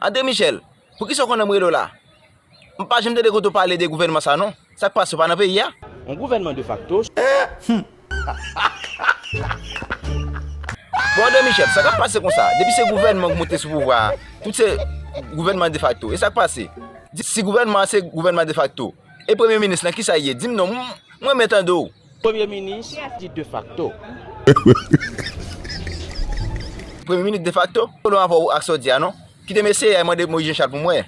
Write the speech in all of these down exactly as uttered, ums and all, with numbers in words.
André Michel, poukisa w konnen m rele w la? M pa janm tande kote w pale de gouvènman sa non. Sa k pase, w pa nan peyi a? Yon gouvènman defakto. Bon, André Michel, sa k ap pase konsa? Depi se gouvènman k monte sou pouvwa a, tout se gouvènman defakto. E sa k pase? Di, si gouvènman an se gouvènman defakto, e premye minis lan, kisa l ye? Di m non, m, m renmen tande w. Premye minis ki defakto. Premye minis defakto? Pwoblèm avè w ak sa w di a non. Kite m eseye al mande Moïse Jean Charles pou m wè.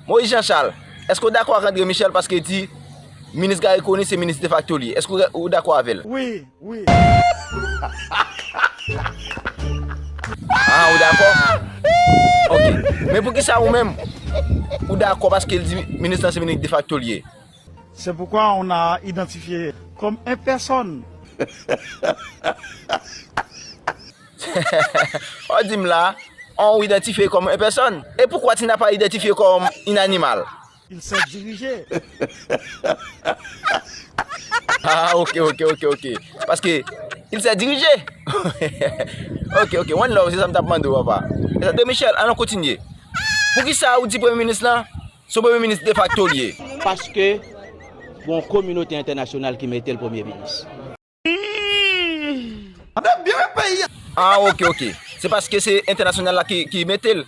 Moïse Jean Charles, èske w dakò ak André Michel paske l di minis Garry Conille se minis defakto li ye? Èske w, ou dakò avè l? Wi, wi. Ah, ou dakò? Ok. Men poukisa ou menm, ou dakò paske l di minis lan se minis defakto li ye? C'est pourquoi on a identifié comme un personne. Ou di m la, on identifié comme une personne. Et pourquoi tu n'as pas identifié comme un animal? Il sait diriger. Ah, ok, ok, ok, ok. Paske il sait diriger. Ok, ok, one love, se sa m t ap mande w, papa. André Michel, ann kontinye. Poukisa ou di premye minis lan, se premye minis defakto l ye? Paske gon kominote entènasyonal ki mete l premye minis. Ah, ok, ok. Se paske se entènasyonal la ki, ki mete l.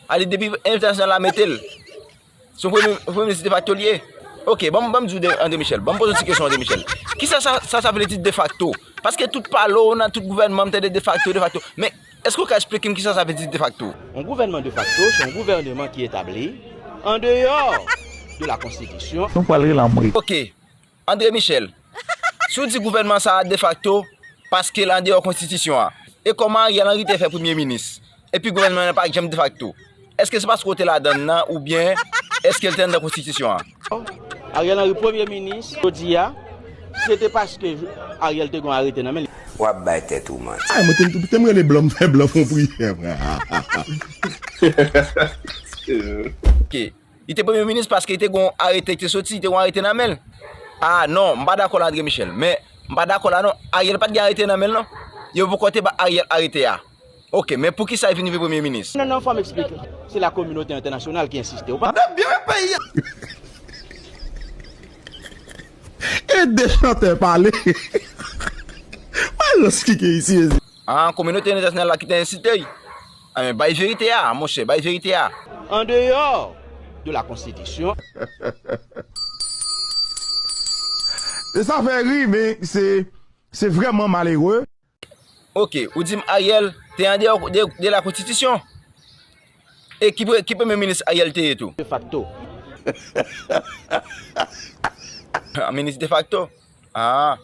Ale, depi entènasyonal la mete l, se premye, premye minis defakto l ye. Ok, ban m, ban m di w de André Michel. Ban m poze w ti kesyon, André Michel. Kisa sa, sa, sa vle di defakto? Paske tout pale w nan tout gouvènman, m tande defakto, defakto. Men, èske w ka esplike m kisa sa vle di defakto? Yon gouvènman defakto, se yon gouvènman ki etabli andeyò de la konstitisyon. Nou pral rele anmwe. Ok. André Michel, si w di gouvènman sa a defakto, paske l andeyò konstitisyon an, e kòman Ariel Henry te fè premye minis, epi gouvènman an pa t janm defakto? Èske se paske w te ladan l nan, oubyen èske l te anndan konstitisyon an? Ariel Henry premye minis, jodi a, si se te paske Ariel te gen yon arete nan men l. W ap bay tèt ou manti. Ay, mwen te, te m rele blan, m fè blan fè yon priyè, frè. Ok. Li te premye minis paske li te gen yon arete ki te soti, li te gen yon arete nan men l. Ah non, m pa dakò la, André Michel. Men, m pa dakò la non. Ariel pa t gen arete nan men l non. Yo poko te ba Ariel arete a. Ok, men poukisa li vin rive premye minis? Non, non, fò m eksplike. Se la kominote entènasyonal ki ensiste. Ou pa... André byen peyi a. E de chantè pale. Mwen lòs ki gen isi. Ah, kominote entènasyonal la ki te ensite l. Ah, men bay verite a, monchè, bay verite a. Andeyò de la konstitisyon. E sa fè ri, men se, se vrèman malere. Ok, ou di m Ariel te andeyò de, de la konstitisyon. E ki pre-, ki premye minis Ariel te ye tou? Defakto. Ah, minis defakto? Ah,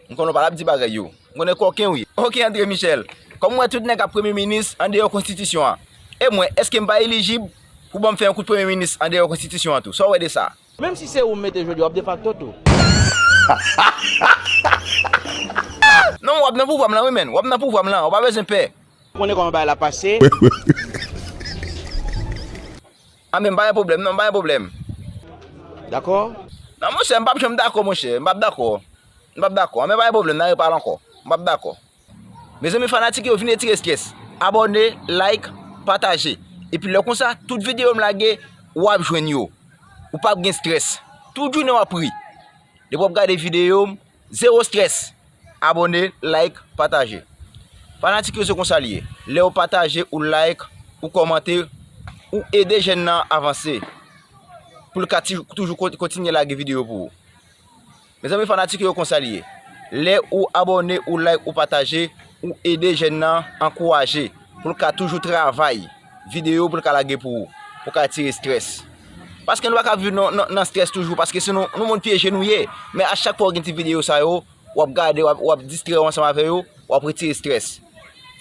m konnen w pa t ap di bagay yo. M konnen kòken w ye. Ok, André Michel. Kòm m wè tout nèg ap premye minis andeyò konstitisyon an. E mwen, èske m pa elijib pou ban m fè yon kout premye minis andeyò konstitisyon an tou? Sa w wè de sa? Menm si se ou m mete jodi a, w ap defakto tou. Non, w ap nan pouvwa m lan, wi, menn. W ap nan pouvwa m lan. Ou pa bezwen pè. Konnen kòman bagay la pase. A, men m pa gen pwoblèm, non, m pa gen pwoblèm. Dakò? Non, monchè, m p ap janm dakò, monchè. M p ap dakò. M p ap dakò. A, men pa gen pwoblèm, n a repale ankò. M p ap dakò. Mezanmi, fanatik yo, vin retire estrès. Abòne, like, pataje. Epi lè konsa, tout videyo m lage, w ap jwenn yo. Ou p ap gen estrès. Tout jounen w ap ri. Depi w ap gade videyo m, zewo estrès. Abòne, like, pataje. Fanatik yo, se konsa l ye. Lè w pataje, ou like, ou kòmante, ou ede jèn nan avanse. Pou l ka ti-, toujou kon-, kontinye lage videyo pou ou. Mezanmi, fanatik yo, konsa l ye. Lè ou abòne, ou like, ou pataje, ou ede jèn nan ankouraje pou l ka toujou travay videyo pou l ka lage pou ou, pou l ka retire estrès. Paske nou pa ka viv nan, nan, nan estrès toujou, paske se nou, nou moun pyeje nou ye. Men a chak fwa w gen ti videyo sa yo, w ap gade, w ap, w ap distrè w ansanm avè yo, w ap retire estrès.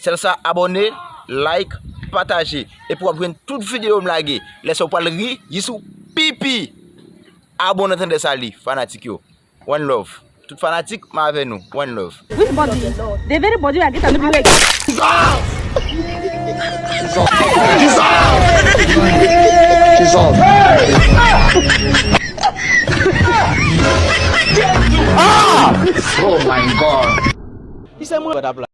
Sèl sa, abòne, like, pataje, epi w ap jwenn tout videyo m lage. Lè sa w pral ri, jis ou pipi. Abòne, tande sa li, fanatik yo. One love. Tout fanatik, m avè nou. One love. Which body? The very body wey I get, I no be wey. Ah! Oh my God. Ki se mwen.